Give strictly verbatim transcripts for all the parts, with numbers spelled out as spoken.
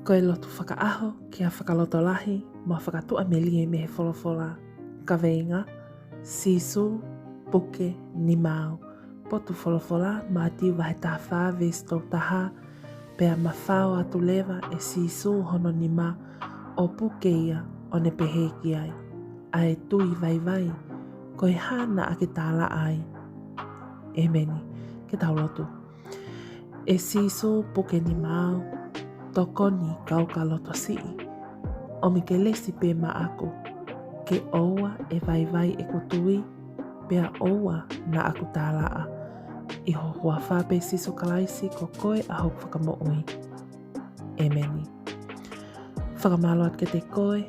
Ko e lotu fakaʻaho ki ha fakalotolahi mo ha fakatuʻamelie mei he folofola. Kaveinga: Sīsū, puke nima au. Potu folofola: Mātiu vahe taha fā veesi tolu taha: Pea mafao atu leva ʻe Sīsū hono nima ʻo puke ia, ʻo ne pehē ki ai, ʻA e tui vaivai, ko e hā naʻa ke tālaʻa ai? ʻEmeni. Ke tau lotu. ʻE Sīsū, puke nima au, tokoni kau ka loto siʻi, ʻomi kelesi pē maʻaku, ke ʻoua ʻe vaivai ʻeku tui, pea ʻoua naʻa ku tālaʻa. ʻI ho huafa pē, Sīsū Kalaisi, ko koe ʻa hoku Fakamoʻui. ʻEmeni. Fakamālō atu kiate koe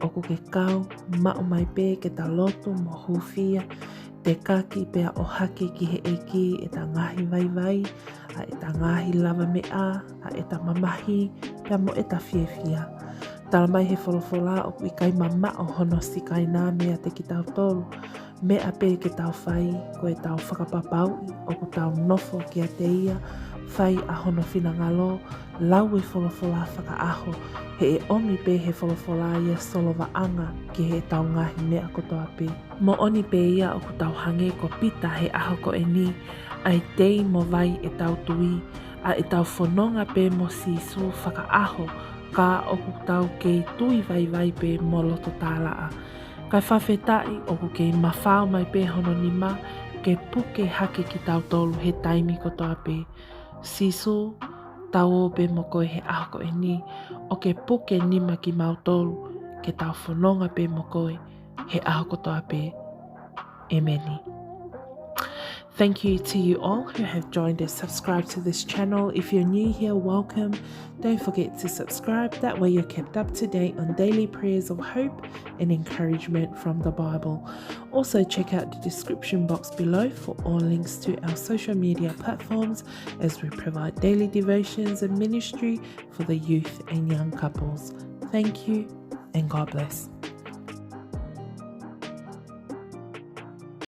ʻoku ke kau, maʻu mai pē ke ta lotu mo hūfia, tekaki pea ʻohake ki he ʻEiki ʻeta ngaahi vaivai, ʻa ʻeta ngaahi lavameʻa, ʻa ʻeta mamahi, pea mo ʻeta fiefia. Tala mai he folofola ʻoku ʻikai mamaʻo hono sikaina meiate kitautolu. Meʻa pē ke tau fai, ko ʻetau fakapapauʻi ʻoku tau nofo kiate ia, fai ʻa hono finangalo, lau e folofola fakaʻaho, he ʻe ʻomi pē he folofola ia solovaʻanga ki heʻetau ngaahi meʻa kotoa pē. Moʻoni pē ia ʻoku tau hangē ko Pita he ʻaho ko eni, ʻa e tei mo vai ʻetau tui, ʻa ʻetau fononga pē mo Sīsū fakaʻaho, ka ʻoku tau kei tui vaivai pē mo loto tālaʻa. Kae fakafetaʻi ʻoku kei mafao mai pē hono nima ke puke hake kitautolu he taimi kotoa pē. Sīsū, tau ō pē mo koe he ʻaho ko eni, ʻo ke puke nima kimautolu, ke tau fononga pē mo koe he ʻaho kotoa pē. ʻEmeni. Thank you to you all who have joined and subscribed to this channel. If you're new here, welcome. Don't forget to subscribe. That way you're kept up to date on daily prayers of hope and encouragement from the Bible. Also, check out the description box below for all links to our social media platforms as we provide daily devotions and ministry for the youth and young couples. Thank you and God bless.